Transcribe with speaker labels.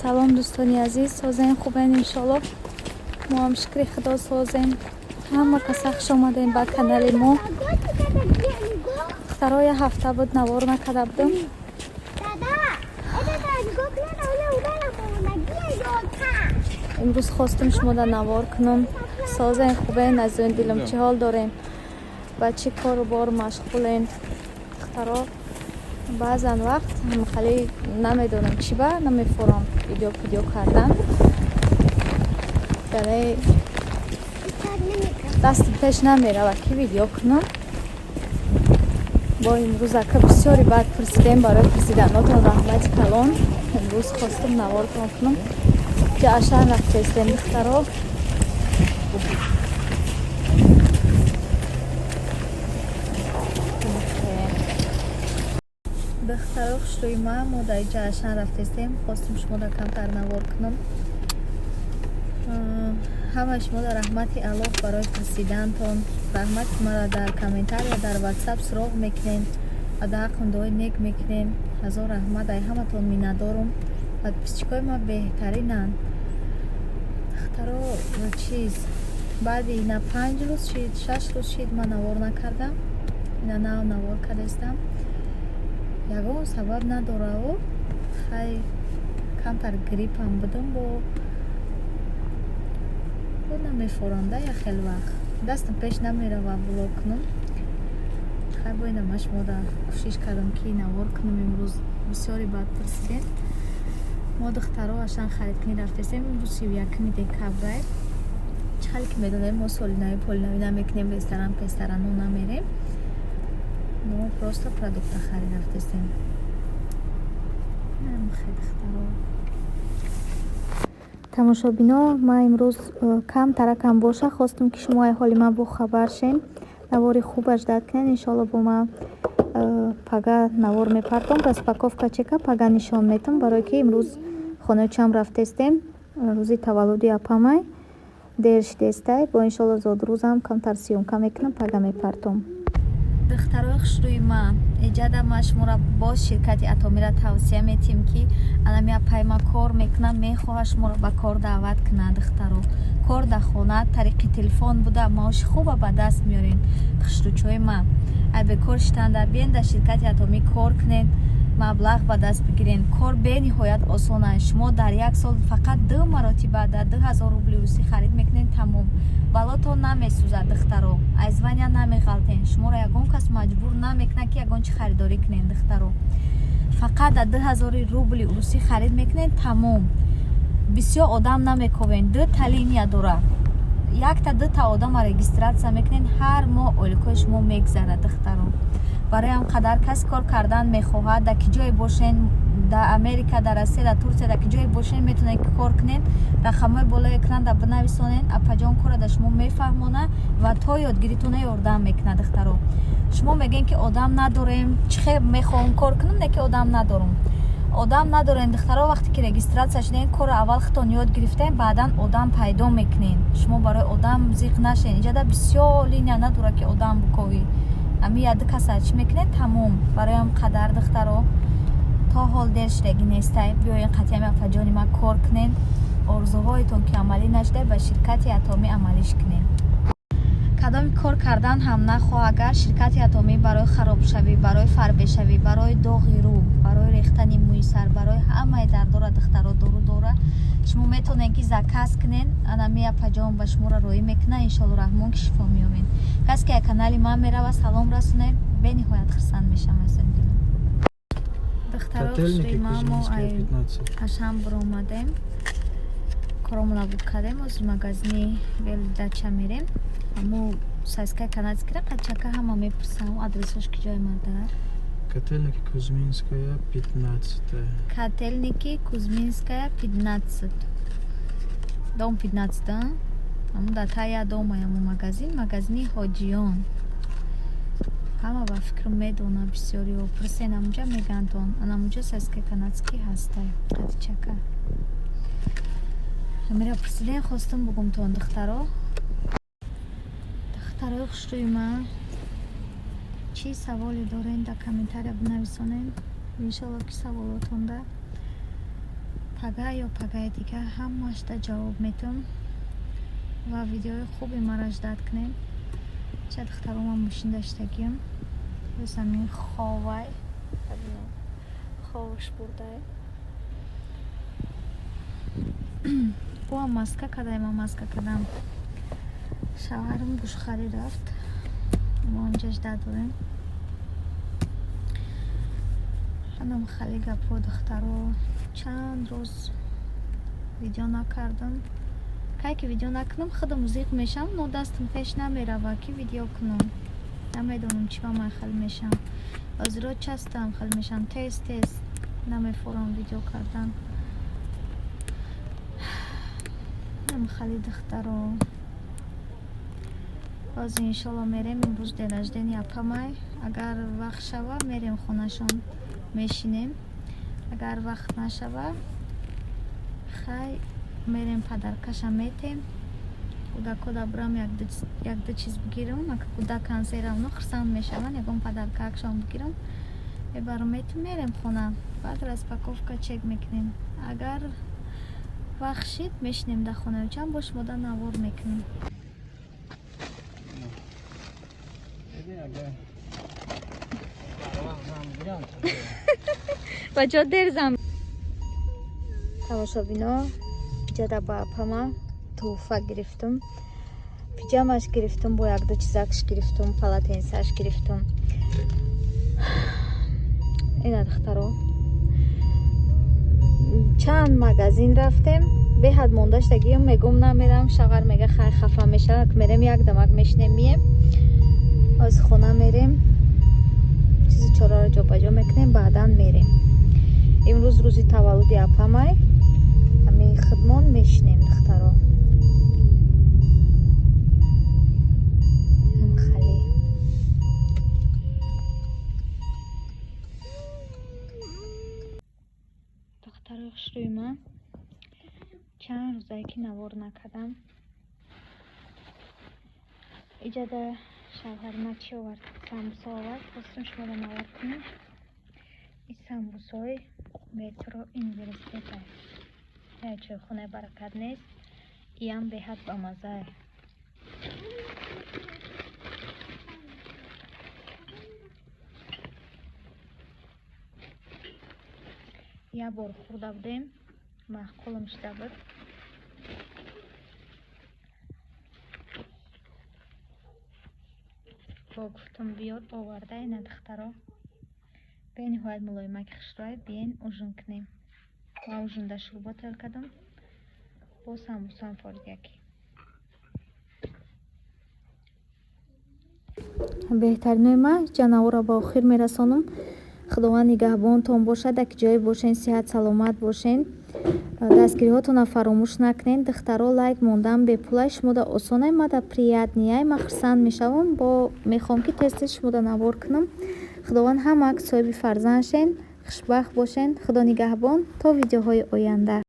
Speaker 1: Салом, дӯстони азиз, созем, хубен, иншолло. Мо ҳам, шукри Худо, созем. Ҳама каса хуш омадем ба канали мо. Духтаро, як ҳафта буд, навор накарда будам.
Speaker 2: Дада, это нигоҳ кунед, она удала мондагия ёлка.
Speaker 1: Имрӯз хостум шумода навор кунам. Созем, хубен, азизони дилам, чӣ ҳол дорем, ба чӣ кору бор машғулен, духтаро? Баъзан вақт ҳамхали намедонам, чӣ ба намефорам видео пидео кардан, яъне дасти пеш намеравад, ки видео кунам. Бо имрӯз ака бисёри баъд пурсидем, барои пурсиданотон раҳмати калон. Имрӯз хостум навортон кунам. Ҷа Ашан рафтестем, духтаро. Духтаро, хушрӯи ма, мо дар иҷа Ашан рафтестем. Хостум шумода камтар навор кунам. Ҳамаи шумода раҳмати Аллоҳ барои пурсидантон, раҳмат, ки маро дар комментария, дар Ватсап суроғ мекунен ва дар ҳаққам дуои нек мекунен. Ҳазор раҳмат, ай ҳаматон миннатдорум. Подписчикои ма беҳтаринанд, духтаро. Чиз, баъди ина 5 рӯз шид, 6 рӯз шид, ман навор накардам. Ина нав навор кардастам. Ягон сабаб надораву, хай, камтар гриппам будум, бо намефорам да, як хел вақт дастам пеш намерава блог кунам. Хай, бо ина ма шумода кӯшиш кардам, ки навор кунам имрӯз. Бисёри баъд пурсидем. Мо, духтаро, Ашан харидкунӣ рафтестем. Имрӯз 31 декабрай. Чӣ хеле ки медонем, мо соли нави полинави намекунем, ресторан песторану намерем, мо просто продукта харид рафтестем. Хай, духтаро, тамошобино, ман имрӯз камтаракам боша, хостум, ки шумо ай ҳоли ман бохабар шен, навори хубаш дад кунед. Иншоалло, бо ман пага навор мепартом, распаковка чека пага нишон метам, барое ки имрӯз хонаи рафтестем, рӯзи таваллуди апамай, дер шидестай. Бо иншоалло зодрӯзам камтар съёмка мекунам, пага мепартом. Духтарои хушрӯи ма, эҷада ма шуморо боз ширкати Атомира тавсия метиҳем, ки анами апай ма кор мекунам, мехоҳад шуморо ба кор даъват кунад. Духтаро, кор дар хона, тариқи телефон буда, маоши хуба ба даст меорем. Хушрӯчои ма, ай бекор шитанда биен, дар ширкати Атомӣ кор кунед, маблағ ба даст бигирен. Кор бениҳоят осон аст. Шумо дар як сол фақат ду маротиба дар 2000 рубли русӣ харид мекунед, тамом, балотон намесӯзад. Духтаро, аз звания намеғалтен, шуморо ягон кас маҷбур намекунад, ки ягон чи харидорӣ кунед. Духтаро, фақат дар 2000 рубли русӣ харид мекунед, тамом, бисёр одам намековен. Дута линия дора, якта дута одама регистрация мекунед, ҳар моҳ ойликҳои шумо мегзарад. Духтаро, барои ҳам қадар кас кор кардан мехоҳад, дар ки ҷое бошен, дар Америка, дар Россия, дар Турсия, дар ки ҷое бошен, метавонед ки кор кунед. Рақамҳои болои экранда бинависонед, апаҷон кора дар шумо мефаҳмонад ва то ёдгиритона ёрдам мекунад. Духтаро, шумо мегӯед, ки одам надорем, чӣ хел мехоҳам кор кунам, не ки одам надорам. Одам надорем, духтаро, вақте ки регистрация шудем, корро аввал худтон ёд гирифтем, баъдан одам пайдо мекунед. Шумо барои одам зиқ нашед. Инҷада бисёр линия надорад, ки одам буковӣ. Ами яду каса чӣ мекунед, тамом. Барои ҳам қадар, духтаро, то ҳол дер шудагӣ нестай, биёен қатъиян апаҷони ман кор кунед. Орзуҳоятон ки амалӣ нашуда, ба ширкати Атомӣ амалиш кунед. Кадоми кор кардан ҳам нахоҳ, агар ширкати Атомӣ барои харобшавӣ, барои фарбешавӣ, барои доғи рӯ, барои рехтани мӯи сар, барои ҳамаи дардора, духтаро, дору дора. Шумо метавонед, ки заказ кунед, анами апаҷон ба шуморо роӣ мекунад. Иншоалло раҳмон, ки шифо меёбед. Касе ки канали ман мерава, салом расонед, бениҳоят хурсанд мешавам, азизони дилам. Духтаро,
Speaker 3: Котельники,
Speaker 1: мо
Speaker 3: Кузьминская, 15.
Speaker 1: Ашан буромадем, коромона буд кардем, ҳозир магазини Велдача мерем. Аму сосискаи канадскира қачака ҳама мепурсам, адресош ки ҷои мардар.
Speaker 3: Котельники, Кузьминская, 15.
Speaker 1: Котельники, Кузьминская, 15, дом 15. Аму дар тая дома аму магазин, магазини Ҳоҷиён. Ҳама ба фикр медона, бисёриҳо пурсен, амуҷа мегантон. Анамуҷа сосиска канадский ҳастай, қатичака. Амира пурсидем, хостум бугумтон, духтаро. Духтарои хушрӯи ман, чӣ саволе дорем, дар комментария бинависонем. Иншолло, ки саволотонда Пага ё пагаи дига ҳамаашда ҷавоб метам ва видеои хуби мара ждать кунед. Ча, духтаро, ман мошин даштагиам. Ҳамин ховай, ховаш бурдай. Ӯам маска кадай, ман маска кардам. Шавҳарам гӯшхарӣ рафт, мо инҷа ждать дорем. Анам хеле гапҳо, духтаро. Чанд рӯз видео накардам. Кай ки видео накунам, худам зиқ мешавам, но дастам пеш намерава, ки видео кунам. Намедонам, чӣ ба ман хел мешавам. Ҳозиро частам хел мешавам, тез тез намефорам видео кардан. Хали, духтаро, ҳозир иншолло мерем. Имрӯз день рождения апамай. Агар вақт шава, мерем хонашон, мешинем. Агар вақт нашава, хай, мерем, подаркаша метем. Кӯдакода бурам, якду чиз бигирам. Кӯдакан, серавно хурсанд мешаванд. Ягон подаркаакшон бигирам, мебарам, метем, мерем хона. Баъд распаковка чек мекунем. Агар вақт шид, мешинем дар хонаи чанд, бо шумода навор мекунем.
Speaker 3: Бибин, агар вақт зам гирам.
Speaker 1: Бачаҳо, дер зам. Тамошобино, иҷода ба апама тӯҳфа гирифтум. Пиҷамаш гирифтум, бо якду чизакш гирифтум, полотенцаш гирифтум. Ина, духтаро, чанд магазин рафтем, беҳад мондаштагиам. Мегум, намерам. Шавҳар мега, хай, хафа мешавад. Мерем, як дамак мешинем, мием. Ҳозир хона мерем, чизи чораро ҷобаҷо мекунем, баъдан мерем. Имрӯз рӯзи таваллуди апамай, ҳамин хидмон мешинем, духтаро. Хали, духтарои хушрӯи ман, чанд рӯзае ки навор накардам. Иҷода шавҳарма чӣ овард? Самбуса овард. Хостум шуморо навор кунем. Ин самбусаҳои метро университета. Як чойхонаи Баракат нест, иам беҳад бамаззае. Як бор хӯрда будем, маъқулам шуда буд. Бо гуфтум, биёр, оварда. Ина, духтаро, бениҳоят мулоимаки хушрӯй. Биен, ужин кунем. Ва ужинда шӯрбо тайёр кардам, бо самбусаам форидяки. Беҳтаринои ман, ҷанаворро ба охир мерасонам. Худованд нигаҳбонтон бошад. Ак ҷое бошен, сиҳат саломат бошен. Дастгириҳотонро фаромӯш накунед, духтаро. Лайк мондан бепулай, шумода осонай, мада приятныйай, ман хурсанд мешавам. Бо мехоҳам, ки тез тез шумода навор кунам. Худованд ҳамаак соҳиби фарзанд шен, хушбахт бошен. Худо нигаҳбон, то видеоҳои оянда.